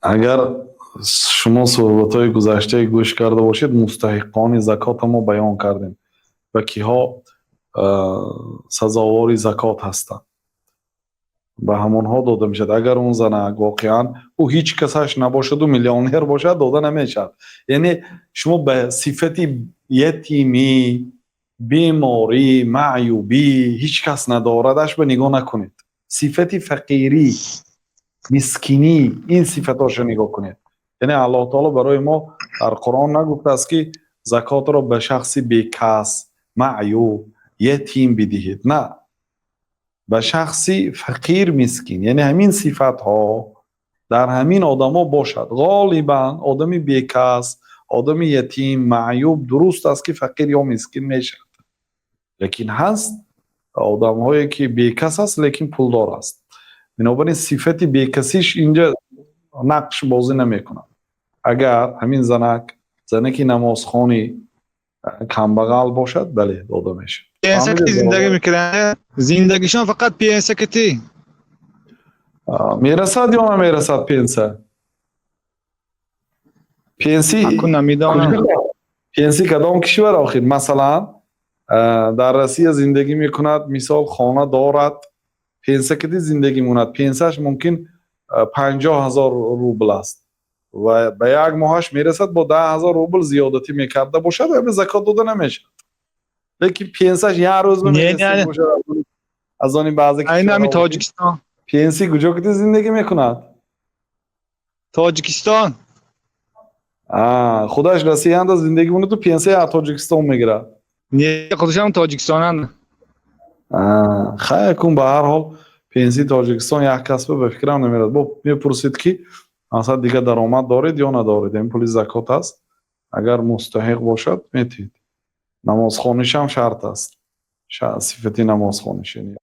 Агар шумо суҳбатҳои гузаштаи гӯш карда бошед, мустаҳиқони закотро мо баён кардем ва киҳо сазовори закот ҳастанд, ба ҳамонҳо дода мешавад. Агар он занак воқеан ӯ ҳеҷ касаш набошаду миллионер бошад, дода намешавад. Яъне шумо ба сифати ятимӣ, беморӣ, маъюбӣ, ҳеҷ кас надорадаш ба нигоҳ накунед. Сифати фақирӣ, мискинӣ, ин сифатҳоша нигоҳ кунед. Яъне Аллоҳ таоло барои мо дар Қуръон нагуфтааст, ки закотро ба шахси бекас, маъюб, ятим бидиҳед. На, ба шахси фақир, мискин. Яъне ҳамин сифатҳо дар ҳамин одамо бошад. Ғолибан одами бекас, одами ятим, маъюб дуруст аст, ки фақир ё мискин мешавад, лекин ҳаст одамҳое, ки бекас аст, лекин пулдор аст. Бинобар ин сифати бекасиш инҷа нақш бозӣ намекунад. Агар ҳамин занак занаки намозхони камбағал бошад, бале, дода мешавад. Пенсия ки зиндагӣ мекунад, зиндагишон фақат пенсия кити. Мерасад ё намерасад пенсия? Пенси Акун намедонам. Пенси кадом кишвар охир? Масалан, дар Россия зиндагӣ мекунад, мисол, хона дорад, пенсия кити зиндагӣ мекунад. Пенсияш мумкин 50 000 рубл аст ва ба як моҳаш мерасад, бо 10 000 рубл зиёдатӣ мекарда бошад, ва закот дода намешавад. Лекин пенсияш як рӯз бошад, аз они баъзе Айнами Тоҷикистон. Пенси куҷо кити зиндагӣ мекунад? Тоҷикистон. Худаш Россиянда зиндагӣ мекунаду пенсия аз Тоҷикистон мегирад? Не, худашам тоҷикистонанд. Хай, кун, ба ҳар ҳол пенсии Тоҷикистон як касба ба фикрам намерад. Бо мепурсед, ки масалан, дигар даромад доред ё надоред. Ин пули закот аст, агар мустаҳиқ бошад, метиҳед. Намозхонишам шарт аст, сифати намозхониш.